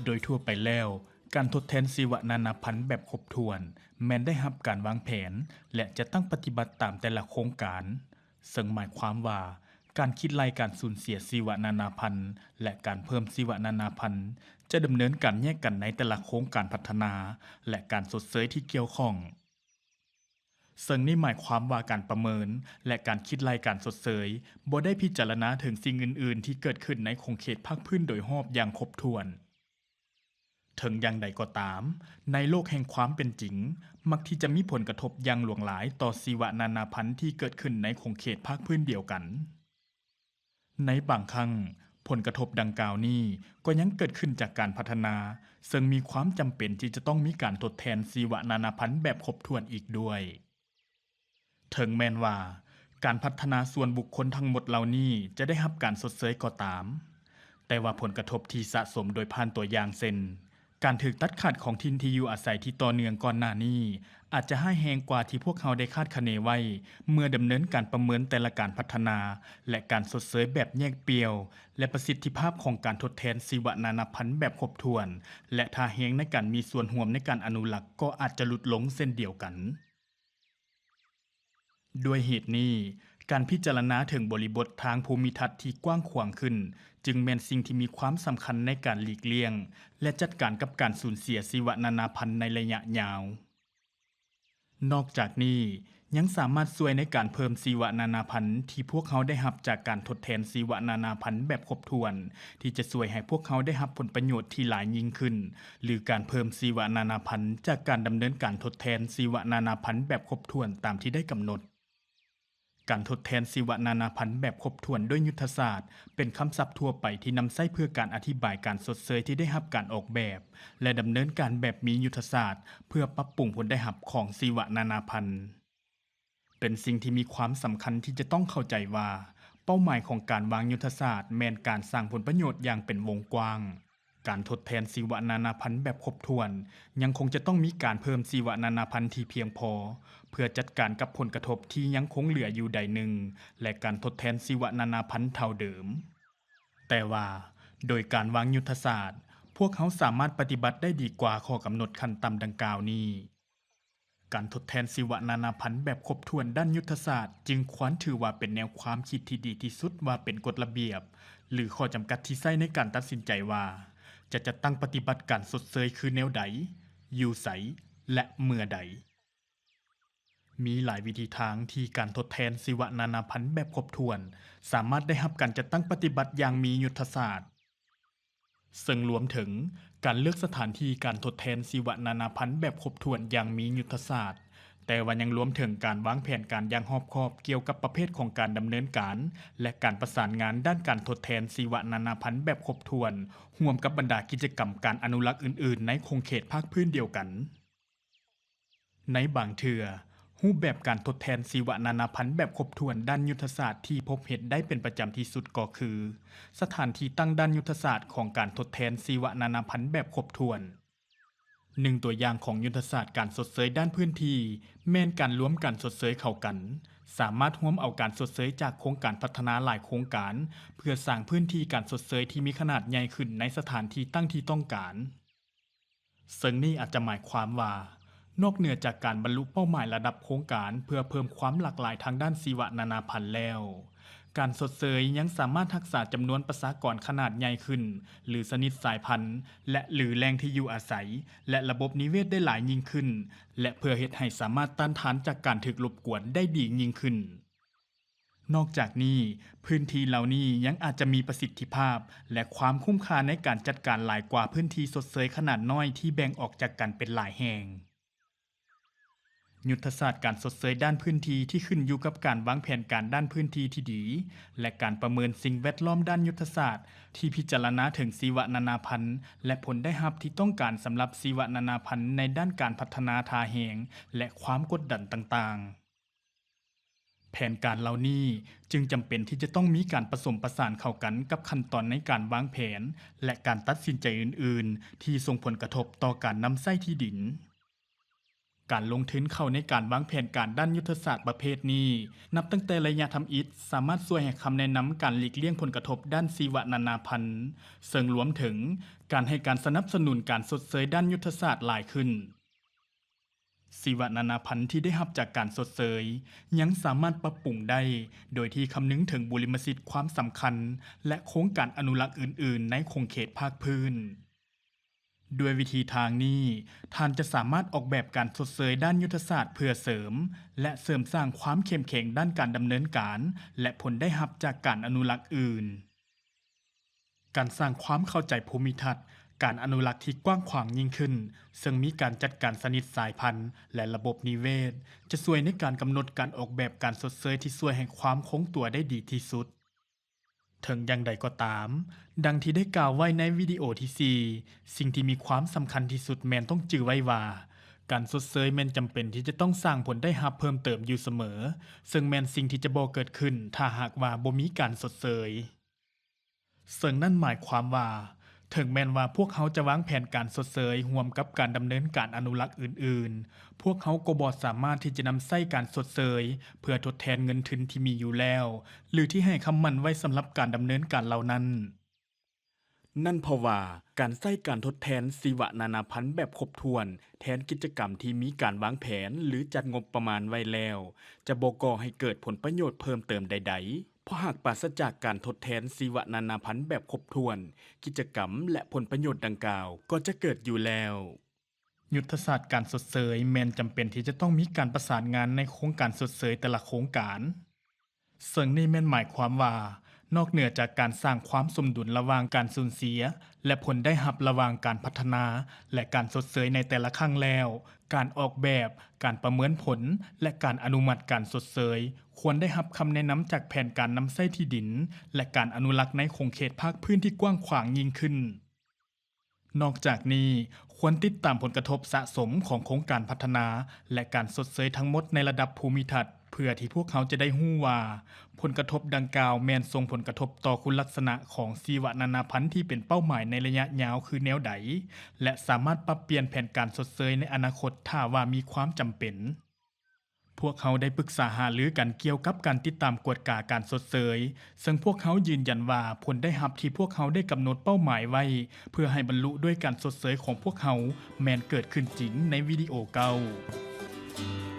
ໂດຍທົ່ວໄປແລ້ວ, ການທົດແທນຊີວະນານາພັນແບບຄົບຖ້ວນ ແມ່ນໄດ້ຮັບການວາງແຜນ ແລະ ຈັດຕັ້ງປະຕິບັດຕາມແຕ່ລະໂຄງການ, ເຊິ່ງໝາຍຄວາມວ່າ ການຄິດໄລ່ການສູນເສຍຊີວະນານາພັນ ແລະ ການເພີ່ມຊີວະນານາພັນ ຈະດຳເນີນການແຍກກັນໃນແຕ່ລະໂຄງການພັດທະນາ ແລະ ການຊົດເຊີຍທີ່ກ່ຽວຂ້ອງ. ເຊິ່ງນີ້ໝາຍຄວາມວ່າການປະເມີນ ແລະ ການຄິດໄລ່ການຊົດເຊີຍ ບໍ່ໄດ້ພິຈາລະນາເຖິງສິ່ງອື່ນໆທີ່ເກີດຂຶ້ນໃນຂົງເຂດພາກພື້ນໂດຍຮອບຢ່າງຄົບຖ້ວນ. ເຖິງຢ່າງໃດກໍຕາມ, ໃນໂລກແຫ່ງຄວາມເປັນຈິງ ມັກທີ່ຈະມີຜົນກະທົບຢ່າງຫຼວງຫຼາຍຕໍ່ຊີວະນານາພັນທີ່ເກີດຂຶ້ນໃນຂົງເຂດພາກພື້ນດຽວກັນ. ໃນບາງຄັ້ງ, ຜົນກະທົບດັ່ງກ່າວນີ້ກໍຍັງເກີດຂຶ້ນຈາກການພັດທະນາ, ເຊິ່ງມີຄວາມຈຳເປັນທີ່ຈະຕ້ອງມີການທົດແທນຊີວະນານາພັນແບບຄົບຖ້ວນອີກດ້ວຍ. ເຖິງແມ່ນວ່າການພັດທະນາສ່ວນບຸກຄົນທັງໝົດເຫຼົ່ານີ້ຈະໄດ້ຮັບການຊົດເຊີຍກໍຕາມ, ແຕ່ວ່າຜົນກະທົບທີ່ສະສົມໂດຍຜ່ານຕົວຢ່າງເຊັ່ນ ການຖືກຕັດຂາດຂອງຖິ່ນທີ່ຢູ່ອາໄສທີ່ຕໍ່ເນື່ອງກ່ອນໜ້ານີ້ ອາດຈະຮ້າຍແຮງກວ່າທີ່ພວກເຮົາໄດ້ຄາດຄະເນໄວ້ ເມື່ອດຳເນີນການປະເມີນແຕ່ລະການພັດທະນາ ແລະ ການຊົດເຊີຍແບບແຍກປ່ຽວ ແລະ ປະສິດທິພາບຂອງການທົດແທນຊີວະນານາພັນແບບຄົບຖ້ວນ ແລະ ທ່າແຮງໃນການມີສ່ວນຮ່ວມໃນການອະນຸລັກກໍອາດຈະຫຼຸດລົງເຊັ່ນດຽວກັນ. ດ້ວຍເຫດນີ້, ການພິຈາລະນາເຖິງບໍລິບົດທາງພູມິທັດທີ່ກວ້າງຂວາງຂຶ້ນ ຈຶ່ງແມ່ນສິ່ງທີ່ມີຄວາມສຳຄັນໃນການຫຼີກລ່ຽງ ແລະ ຈັດການກັບການສູນເສຍຊີວະນານາພັນໃນໄລຍະຍາວ. ນອກຈາກນີ້, ຍັງສາມາດຊ່ວຍໃນການເພີ່ມຊີວະນານາພັນທີ່ພວກເຮົາໄດ້ຮັບຈາກການທົດແທນຊີວະນານາພັນແບບຄົບຖ້ວນ ທີ່ຈະຊ່ວຍໃຫ້ພວກເຮົາໄດ້ຮັບຜົນປະໂຫຍດທີ່ຫຼາຍຍິ່ງຂຶ້ນ ຫຼື ການເພີ່ມຊີວະນານາພັນຈາກການດຳເນີນການທົດແທນຊີວະນານາພັນແບບຄົບຖ້ວນຕາມທີ່ໄດ້ກຳນົດ. ການທົດແທນຊີວະນານາພັນແບບຄົບຖ້ວນດ້ວຍຍຸດທະສາດ ເປັນຄຳສັບທົ່ວໄປທີ່ນຳໃຊ້ເພື່ອການອະທິບາຍການຊົດເຊີຍທີ່ໄດ້ຮັບການອອກແບບ ແລະ ດຳເນີນການແບບມີຍຸດທະສາດ ເພື່ອປັບປຸງຜົນໄດ້ຮັບຂອງຊີວະນານາພັນ. ເປັນສິ່ງທີ່ມີຄວາມສຳຄັນທີ່ຈະຕ້ອງເຂົ້າໃຈວ່າ ເປົ້າໝາຍຂອງການວາງຍຸດທະສາດແມ່ນການສ້າງຜົນປະໂຫຍດຢ່າງເປັນວົງກວ້າງ. ການທົດແທນຊີວະນານາພັນແບບຄົບຖ້ວນ ຍັງຄົງຈະຕ້ອງມີການເພີ່ມຊີວະນານາພັນທີ່ພຽງພໍ ເພື່ອຈັດການກັບຜົນກະທົບທີ່ຍັງຄົງເຫຼືອຢູ່ໃດໜຶ່ງ ແລະ ການທົດແທນຊີວະນານາພັນເທົ່າເດີມ. ແຕ່ວ່າ ໂດຍການວາງຍຸດທະສາດ, ພວກເຮົາສາມາດປະຕິບັດໄດ້ດີກວ່າຂໍ້ກຳນົດຂັ້ນຕ່ຳດັ່ງກ່າວນີ້. ການທົດແທນຊີວະນານາພັນແບບຄົບຖ້ວນດ້ານຍຸດທະສາດ ຈຶ່ງຄວນຖືວ່າເປັນແນວຄວາມຄິດທີ່ດີທີ່ສຸດວ່າເປັນກົດລະບຽບ ຫຼື ຂໍ້ຈຳກັດທີ່ໃຊ້ໃນການຕັດສິນໃຈວ່າ ຈະຈັດຕັ້ງປະຕິບັດການຊົດເຊີຍຄືແນວໃດ, ຢູ່ໃສ ແລະ ເມື່ອໃດ. ມີຫຼາຍວິທີທາງທີ່ການທົດແທນຊີວະນານາພັນແບບຄົບຖ້ວນ ສາມາດໄດ້ຮັບການຈັດຕັ້ງປະຕິບັດຢ່າງມີຍຸດທະສາດ. ເຊິ່ງລວມເຖິງການເລືອກສະຖານທີ່ການທົດແທນຊີວະນານາພັນແບບຄົບຖ້ວນຢ່າງມີຍຸດທະສາດ, ແຕ່ວ່າຍັງລວມເຖິງການວາງແຜນການຢ່າງຮອບຄອບກ່ຽວກັບປະເພດຂອງການດຳເນີນການ ແລະ ການປະສານງານດ້ານການທົດແທນຊີວະນານາພັນແບບຄົບຖ້ວນ ຮ່ວມກັບບັນດາກິດຈະກຳການອະນຸລັກອື່ນໆໃນຂົງເຂດພາກພື້ນດຽວກັນ. ໃນບາງເທື່ອ, ຮູບແບບການທົດແທນຊີວະນານາພັນແບບຄົບຖ້ວນດ້ານຍຸດທະສາດທີ່ພົບເຫັນໄດ້ເປັນປະຈຳທີ່ສຸດກໍຄື ສະຖານທີ່ຕັ້ງດ້ານຍຸດທະສາດຂອງການທົດແທນຊີວະນານາພັນແບບຄົບຖ້ວນ. ໜຶ່ງຕົວຢ່າງຂອງຍຸດທະສາດການຊົດເຊີຍດ້ານພື້ນທີ່ ແມ່ນການລວມການຊົດເຊີຍເຂົ້າກັນ, ສາມາດຮວມເອົາການຊົດເຊີຍຈາກໂຄງການພັດທະນາຫຼາຍໂຄງການ ເພື່ອສ້າງພື້ນທີ່ການຊົດເຊີຍທີ່ມີຂະໜາດໃຫຍ່ຂຶ້ນໃນສະຖານທີ່ຕັ້ງທີ່ຕ້ອງການ. ເຊິ່ງນີ້ອາດຈະໝາຍຄວາມວ່າ, ນອກເໜືອຈາກການບັນລຸເປົ້າໝາຍລະດັບໂຄງການເພື່ອເພີ່ມຄວາມຫຼາກຫຼາຍທາງດ້ານຊີວະນານາພັນແລ້ວ, ການຊົດເຊີຍຍັງສາມາດຮັກສາຈຳນວນປະຊາກອນຂະໜາດໃຫຍ່ຂຶ້ນ ຫຼື ຊະນິດສາຍພັນ ແລະ ຫຼື ແຫຼ່ງທີ່ຢູ່ອາໄສ ແລະ ລະບົບນິເວດໄດ້ຫຼາຍຍິ່ງຂຶ້ນ ແລະ ເພື່ອເຮັດໃຫ້ສາມາດຕ້ານທານຈາກການຖືກລົບກວນໄດ້ດີຍິ່ງຂຶ້ນ. ນອກຈາກນີ້, ພື້ນທີ່ເຫຼົ່ານີ້ຍັງອາດຈະມີປະສິດທິພາບ ແລະ ຄວາມຄຸ້ມຄ່າໃນການຈັດການຫຼາຍກວ່າພື້ນທີ່ຊົດເຊີຍຂະໜາດນ້ອຍທີ່ແບ່ງອອກຈາກກັນເປັນຫຼາຍແຫ່ງ. ຍຸດທະສາດການຊົດເຊີຍດ້ານພື້ນທີ່ທີ່ຂຶ້ນຢູ່ກັບການວາງແຜນການດ້ານພື້ນທີ່ທີ່ດີ ແລະ ການປະເມີນສິ່ງແວດລ້ອມດ້ານຍຸດທະສາດທີ່ພິຈາລະນາເຖິງຊີວະນານາພັນ ແລະ ຜົນໄດ້ຮັບທີ່ຕ້ອງການສຳລັບຊີວະນານາພັນໃນດ້ານການພັດທະນາທ່າແຮງ ແລະ ຄວາມກົດດັນຕ່າງໆ. ແຜນການເຫຼົ່ານີ້ຈຶ່ງຈຳເປັນທີ່ຈະຕ້ອງມີການປະສົມປະສານເຂົ້າກັນກັບຂັ້ນຕອນໃນການວາງແຜນ ແລະ ການຕັດສິນໃຈອື່ນໆ ທີ່ສົ່ງຜົນກະທົບຕໍ່ການນຳໃຊ້ທີ່ດິນ. ການລົງທຶນເຂົ້າໃນການວາງແຜນການດ້ານຍຸດທະສາດປະເພດນີ້ ນັບຕັ້ງແຕ່ໄລຍະທຳອິດ ສາມາດຊ່ວຍໃຫ້ຄຳແນະນຳການຫຼີກລ່ຽງຜົນກະທົບດ້ານຊີວະນານາພັນ, ເຊິ່ງລວມເຖິງການໃຫ້ການສະໜັບສະໜູນການຊົດເຊີຍດ້ານຍຸດທະສາດຫຼາຍຂຶ້ນ. ຊີວະນານາພັນທີ່ໄດ້ຮັບຈາກການຊົດເຊີຍ ຍັງສາມາດປັບປຸງໄດ້ ໂດຍທີ່ຄຳນຶງເຖິງບຸລິມະສິດຄວາມສຳຄັນ ແລະ ໂຄງການອະນຸລັກອື່ນໆໃນຂົງເຂດພາກພື້ນ. ດ້ວຍວິທີທາງນີ້, ທ່ານຈະສາມາດອອກແບບການຊົດເຊີຍດ້ານຍຸດທະສາດເພື່ອເສີມ ແລະ ເສີມສ້າງຄວາມເຂັ້ມແຂງດ້ານການດຳເນີນການ ແລະ ຜົນໄດ້ຮັບຈາກການອະນຸລັກອື່ນ. ການສ້າງຄວາມເຂົ້າໃຈພູມິທັດການອະນຸລັກທີ່ກວ້າງຂວາງຍິ່ງຂຶ້ນ, ເຊິ່ງມີການຈັດການຊະນິດສາຍພັນ ແລະ ລະບົບນິເວດ, ຈະຊ່ວຍໃນການກຳນົດການອອກແບບການຊົດເຊີຍທີ່ຊ່ວຍໃຫ້ຄວາມຄົງຕົວໄດ້ດີທີ່ສຸດ. ເຖິງຢ່າງໃດກໍຕາມ, ດັ່ງທີ່ໄດ້ກ່າວໄວ້ໃນວິດີໂອທີສີ່, ສິ່ງທີ່ມີຄວາມສຳຄັນທີ່ສຸດແມ່ນຕ້ອງຈື່ໄວ້ວ່າ ການຊົດເຊີຍແມ່ນຈຳເປັນທີ່ຈະຕ້ອງສ້າງຜົນໄດ້ຮັບເພີ່ມເຕີມຢູ່ສະເໝີ, ເຊິ່ງແມ່ນສິ່ງທີ່ຈະບໍ່ເກີດຂຶ້ນຖ້າຫາກວ່າບໍ່ມີການຊົດເຊີຍ. ເຊິ່ງນັ້ນໝາຍຄວາມວ່າ, ເຖິງແມ່ນວ່າພວກເຮົາຈະວາງແຜນການຊົດເຊີຍຮ່ວມກັບການດຳເນີນການອະນຸລັກອື່ນໆ, ພວກເຮົາກໍບໍ່ສາມາດທີ່ຈະນຳໃຊ້ການຊົດເຊີຍເພື່ອທົດແທນເງິນທຶນທີ່ມີຢູ່ແລ້ວ ຫຼື ທີ່ໃຫ້ຄຳໝັ້ນໄວ້ສຳລັບການດຳເນີນການເຫຼົ່ານັ້ນ. ນັ້ນເພາະວ່າການໃຊ້ການທົດແທນຊີວະນານາພັນແບບຄົບຖ້ວນແທນກິດຈະກຳທີ່ມີການວາງແຜນ ຫຼື ຈັດງົບປະມານໄວ້ແລ້ວ ຈະບໍ່ກໍ່ໃຫ້ເກີດຜົນປະໂຫຍດເພີ່ມເຕີມໃດໆ, ເພາະຫາກປາສະຈາກການທົດແທນຊີວະນານາພັນແບບຄົບຖ້ວນ, ກິດຈະກຳ ແລະ ຜົນປະໂຫຍດດັ່ງກ່າວກໍຈະເກີດຢູ່ແລ້ວ. ຍຸດທະສາດການຊົດເຊີຍແມ່ນຈຳເປັນທີ່ຈະຕ້ອງມີການປະສານງານໃນໂຄງການຊົດເຊີຍແຕ່ລະໂຄງການ, ເຊິ່ງນີ້ແມ່ນໝາຍຄວາມວ່າ ນອກເໜືອຈາກການສ້າງຄວາມສົມດຸນລະຫວ່າງການສູນເສຍ ແລະ ຜົນໄດ້ຮັບລະຫວ່າງການພັດທະນາ ແລະ ການຊົດເຊີຍໃນແຕ່ລະຄັ້ງແລ້ວ, ການອອກແບບ, ການປະເມີນຜົນ ແລະ ການອະນຸມັດການຊົດເຊີຍ ຄວນໄດ້ຮັບຄຳແນະນຳຈາກແຜນການນຳໃຊ້ທີ່ດິນ ແລະ ການອະນຸລັກໃນຂົງເຂດພາກພື້ນທີ່ກວ້າງຂວາງຍິ່ງຂຶ້ນ. ນອກຈາກນີ້, ຄວນຕິດຕາມຜົນກະທົບສະສົມຂອງໂຄງການພັດທະນາ ແລະ ການຊົດເຊີຍທັງໝົດໃນລະດັບພູມິທັດ, ເພື່ອທີ່ພວກເຮົາຈະໄດ້ຮູ້ວ່າ ຜົນກະທົບດັ່ງກ່າວແມ່ນສົ່ງຜົນກະທົບຕໍ່ຄຸນລັກສະນະຂອງຊີວະນານາພັນທີ່ເປັນເປົ້າໝາຍໃນໄລຍະຍາວຄືແນວໃດ ແລະ ສາມາດປັບປ່ຽນແຜນການຊົດເຊີຍໃນອະນາຄົດຖ້າວ່າມີຄວາມຈຳເປັນ. ພວກເຮົາໄດ້ປຶກສາຫາລືກັນກ່ຽວກັບການຕິດຕາມກວດກາການຊົດເຊີຍ, ເຊິ່ງພວກເຮົາຢືນຢັນວ່າຜົນໄດ້ຮັບທີ່ພວກເຮົາໄດ້ກຳນົດເປົ້າໝາຍໄວ້ເພື່ອໃຫ້ບັນລຸດ້ວຍການຊົດເຊີຍຂອງພວກເຮົາແມ່ນເກີດຂຶ້ນຈິງໃນວິດີໂອເກົ່າ.